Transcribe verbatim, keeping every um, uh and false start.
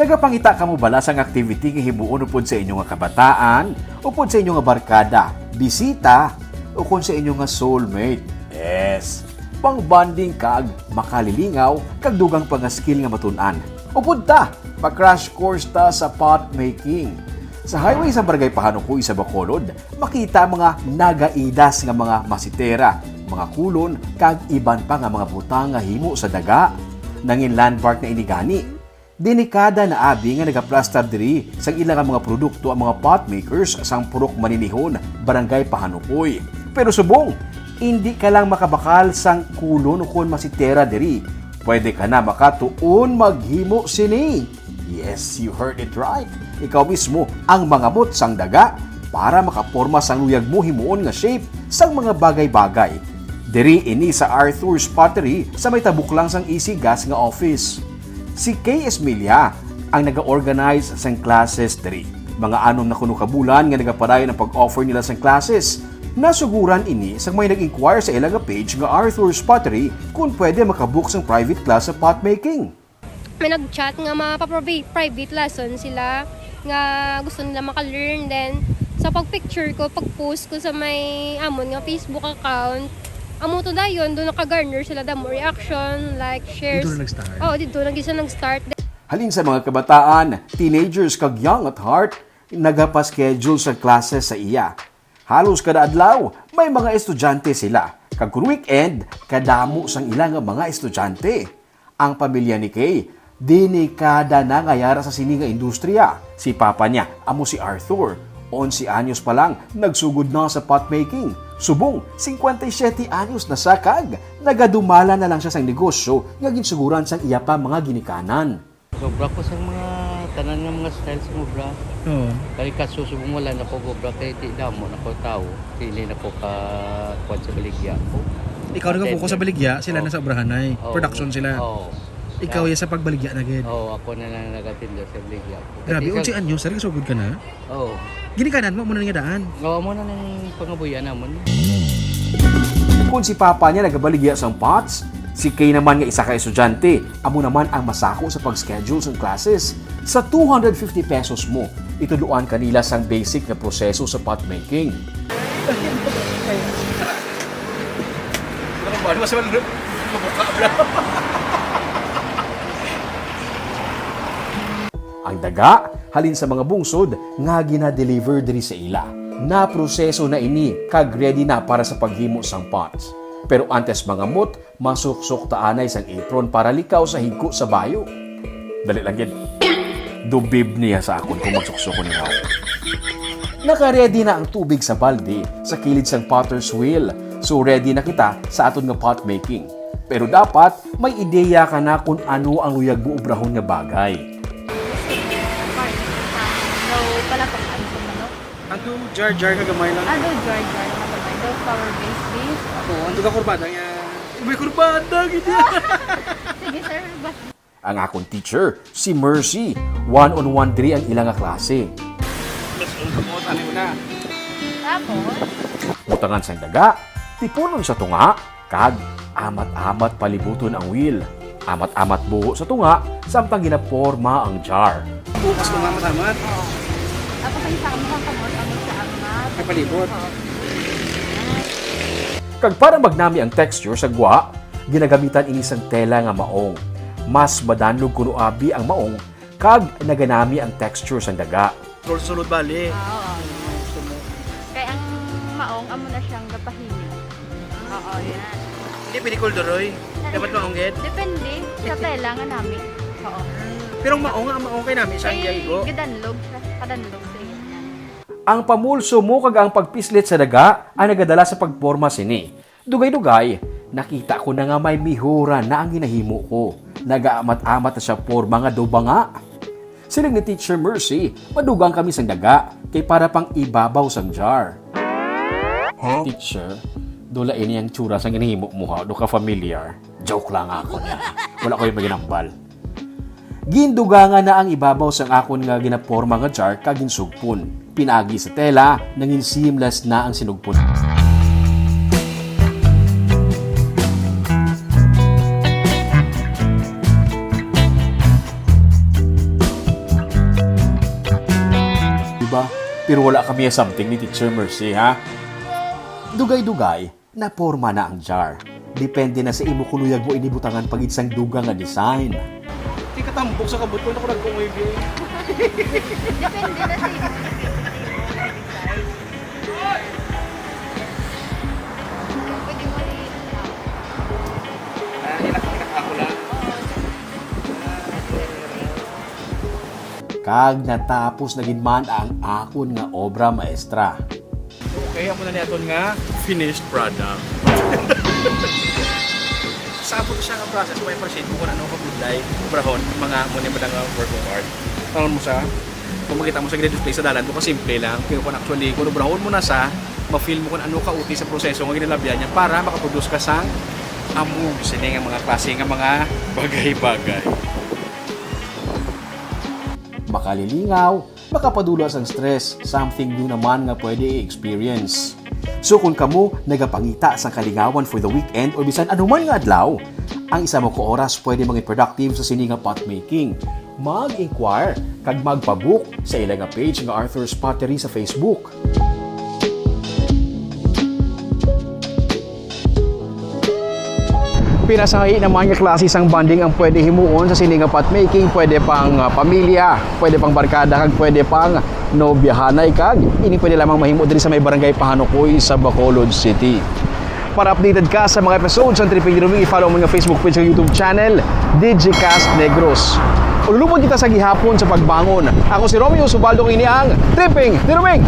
Nagapangita kamo bala sang activity nga himuon upod sa inyo nga kabataan, upod sa inyo nga barkada, bisita, o kon sa inyo nga soulmate? Yes, pang bonding kag makalilingaw kag dugang pa nga skill nga matun-an. Upod ta, pa-crash course ta sa pot making. Sa highway sa Barangay Pahanukoy sa Bacolod, makita ang mga nagaidas nga mga masitera, mga kulon, kag iban pa nga mga butang nga himo sa daga. Nangin landmark na ini gani. Denikada na abi nga nagaplastar diri sang ila nga mga produkto ang mga pot makers sang Purok Maninihon, Barangay Pahanukoy. Pero subong, indi ka lang makabakal sang kulon ukon masitera diri. Pwede ka na makatuon maghimo sini. Yes, you heard it right. Ikaw mismo ang mangamot sang daga para makaporma sang luyag mo himuon nga shape sang mga bagay-bagay. Diri ini sa Arthur's Pottery sa may tabok lang sang A C Gas nga office. Si Kay Esmelia ang naga-organize sang classes diri. Mga anom na kuno ka bulan nga nagapadayon ang pag-offer nila sang classes. Nasuguran ini sang may nag-inquire sa ila nga page nga Arthur's Pottery kung pwede makabook sang private class sa pot making. May nag-chat nga mapa-provi-, private lesson sila nga gusto nila maka-learn. Then, sa pag-picture ko, pag-post ko sa may amon nga Facebook account, amo to dayon, doon naka-garner sila damo reaction, like, shares. Dito na nag-start. Oo, dito na gid siya nag-start. Halin sa mga kabataan, teenagers kag young at heart, nagapa-schedule sa classes sa iya. Halos kada adlaw, may mga estudyante sila. Kag kun weekend, kadamo sang ila nga mga estudyante. Ang pamilya ni Kay, denikada na nga yara sa sini nga industriya. Si papa niya, amo si Arthur, onse anyos pa lang, nagsugod na sa pot making. Subong, singkwenta y siyete anyos na siya kag nagadumala na lang siya sang negosyo nga ginsuguran sang iya pa mga ginikanan. Sobra ko sang mga tanan nga mga styles nga obra. Oo. Kay kaso subong wala na ko obra kay di damo na ko tawo. Dili na ko ka kuwan sa baligya ko. Ikaw nag-focus sa baligya, sila na sa obrahanay. Oo. Production sila. Oo. Ikaw ya sa pagbaligya na gid. Oo, ako na lang nagatinda sa baligya ko. Grabe, onse anyos, sir, kasugod ka na? Oo. Ginikanan mo, amo na nga daan? Oo, amo na nang pangabuhian namon. Kung si papa niya nagabaligya sang pots, si Kay naman nga isa ka estudyante, amo naman ang masako sa pag-schedule sang classes. Sa two hundred fifty pesos mo, itudloan ka nila sang basic nga proseso sa pot making. Ang daga, halin sa mga bungsod nga gina-deliver diri sa ila. Naproseso na ini kag ready na para sa paghimo sang pots. Pero antes mangamot, masuksok ta anay sang apron para likaw sa higko sa bayo. Dali lang gid. Dubib niya sa akon kung magsuksok ko ni Naka-ready na ang tubig sa balde sa kilid sang potter's wheel. So ready na kita sa aton nga pot making. Pero dapat may ideya ka na kung ano ang luyag mo obrahon nga bagay. Daw palapak ang sa manok. Ato, jar-jar nga gamay lang. Ato, jar-jar nga gamay. Daw flour-based beef. Ako, ang taga kurbada nga. May kurbada, gid. Sige, sir. Bas- Ang akon teacher, si Mercy, one-on-one diri ang ila nga klase. Mas ang kamot, ano na? Tapos? Butangan sang daga, tipunon sa tunga, kag amat-amat palibuton ang wheel. Amat-amat buho sa tunga, samtang ginaporma ang jar. Bukas ko nga matamat. Oo. Tapos ang isa mo ang kamot, ang isa ang mga Kapalibot. Oo. Kag para magnami ang texture sa gwa, ginagamitan ini sang tela nga maong. Mas madanlog kuno abi ang maong kag naganami ang texture sang daga. Sulod-sulod bali. Ah, oo. Gusto mo. Kay ang maong amo na siyang gapahilig. Oo, yan. Hindi pwede kulduroy. Dapat maong gid. Depende sa tela nga nami. Oo. Pero ang maong, ang maong kay nami sa Kay iya igo. Gadanlog, sa kadanlog sa iya. Ang pamulso mo kag ang pagpislit sa daga ang nagadala sa pagporma sini. Dugay-dugay, nakita ko na nga may mihura na ang ginahimo ko. Nagaamat-amat na siya porma nga daw banga. Siling ni Teacher Mercy, madugang kami sang daga, kay para pang ibabaw sang jar. Huh? Teacher, dula ini ang tsura sang ginahimo mo, ha? Do ka familiar? Joke lang ako niya. Wala ko yung maginambal. Gindugangan na ang ibabaw sang akon nga ginaporma nga jar kag ginsugpon. Pinaagi sa tela, nangin seamless na ang sinugpon. Pero wala kami something ni Teacher Mercy, ha? Dugay-dugay, naporma na ang jar. Depende na sa imo kung luyag mo ini butangan pa gid sang dugang nga design. Di ka tambok sa kabot ko, naku, nagkungoy, bi. Depende na sa imo. Pwede mo rin. Ah, inak-inak ako lang. Kag natapos na gid man ang akon nga obra maestra. Okay, amo na ni aton nga finished product. Sa amo siya nga process, may appreciate mo kung ano ka budlay, obrahon, mga amo ni mga work of art. Tangon mo sa, kung makita mo sa gina-display sa dalan, kung kasimple lang, pero kung actually, kung obrahon mo na sa, ma-feel mo kung ano ka uti sa proseso nga ginalabyan niya para makaproduce ka sang amo sini nga mga klase nga mga bagay-bagay. Makalilingaw, makapadula sang stress, something new naman nga pwede i-experience. So kung kamo nagapangita sang kalingawan for the weekend o bisan anuman nga adlaw, ang isa mo ka oras pwede maging productive sa sini nga pot making. Mag-inquire kag magpabook sa ila nga page nga Arthur's Pottery sa Facebook. Pinasahi naman nga klase sang bonding ang pwede himuon sa sini nga pot making, pwede pang ah, pamilya, pwede pang barkada, kag pwede pang nobyahanay, kag ini pwede lamang mahimo diri sa may barangay Pahanukoy sa Bacolod City. Para updated ka sa mga episodes sa Tripping Diruming, i-follow mo nga Facebook page ug YouTube channel, Digicast Negros. Ululubon kita sa gihapon sa pagbangon. Ako si Romeo Subaldo, kini ang Tripping Diruming.